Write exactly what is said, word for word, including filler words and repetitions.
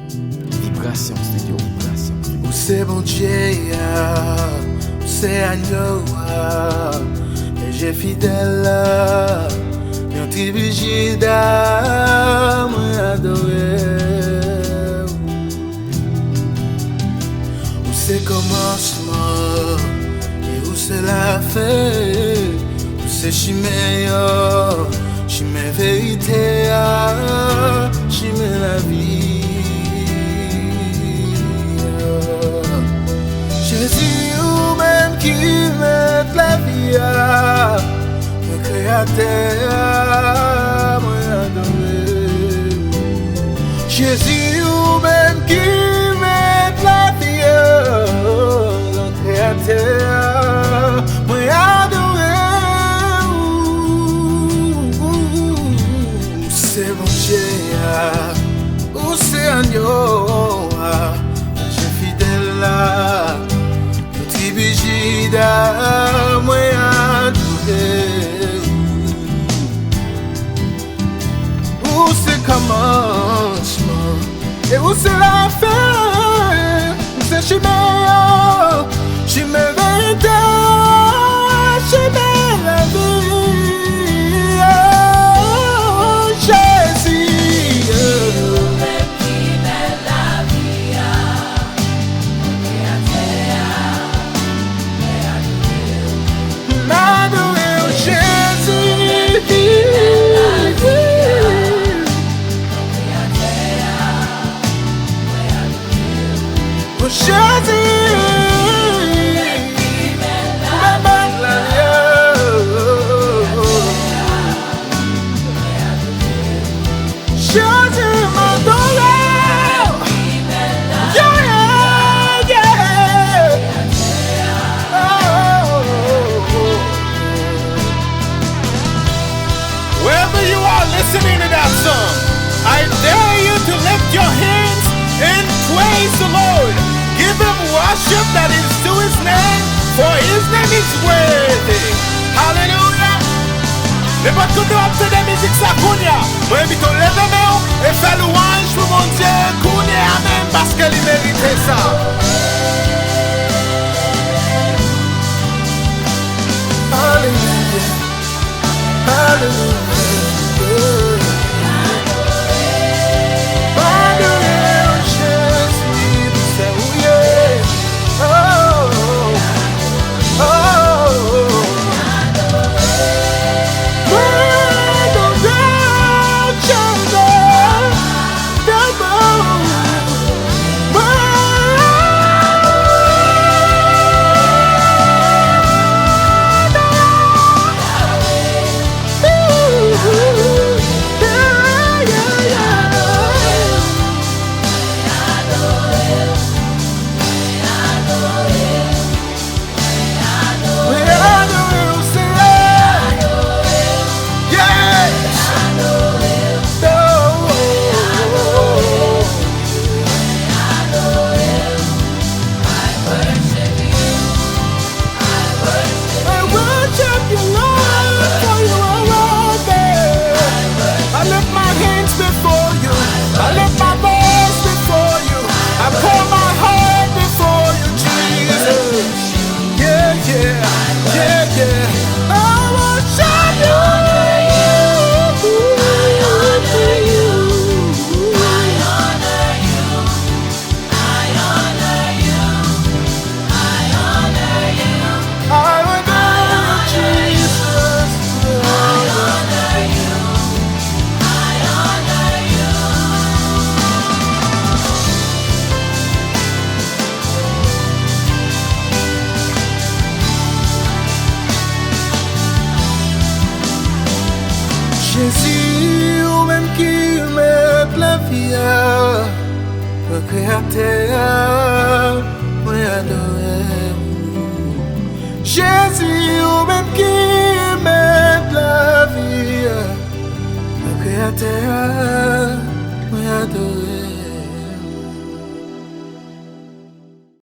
Vibrasyon Studio. Vibrasyon Studio. Ou se Bondye a, ou se Agno a, Bèje fidèl la, yon tribi Jida, mwen adore w. Ou se kòmansman, e ou se lafen, ou se chimen an, chimen verite a, chimen lavi a. Jezi, ou menm ki mèt lavi a, mwen Kreyatè a, mwen adore w. Jezi, ou menm ki mèt lavi a, mwen Kreyatè a, mwen adore w. Ou se Bondye a, ou se Agno a, Bèje fidèl la, yon tribi Jida, mwen adore w. Ou se kòmansman, e ou se lafen, ou se chimen an, chimen verite a, chimen lavi a, Jezi. M adore w, Jezi. O Jezi, ou mèt lavi a. Jezi, m adore w. Yeah, yeah, yeah. Oh, oh, oh, oh. Wherever you are listening to that song, I dare you to lift your hands and praise the Lord. Give him worship that is due his name, for his name is worthy. Hallelujah. Nenpòt kote w ap tande mizik sa kounye a, mwen envite w leve men w e fè lwanj pou Bondye kounye a menm, paske li merite sa. Alelouya, alelouya. Adore w, Jezi, pou sa ou ye. Oh, oh, oh. Mwen adore w, Jezi. Mwen adore w, Senyè. Yes. Oh, oh, oh, oh. I worship you, Lord, for you are worthy. I lift my hands before you. I lift my voice before you. I pour my heart before you, Jesus. Yeah, yeah, yeah, yeah. I worship you. I honor you. I honor you. I honor you. I honor you. I honor you, Jesus. I honor you. I honor you. Jezi, ou menm ki mèt lavi a, mwen Kreyatè a, mwen adore w. Jezi, ou menm ki mèt lavi a, mwen Kreyatè a, mwen adore w.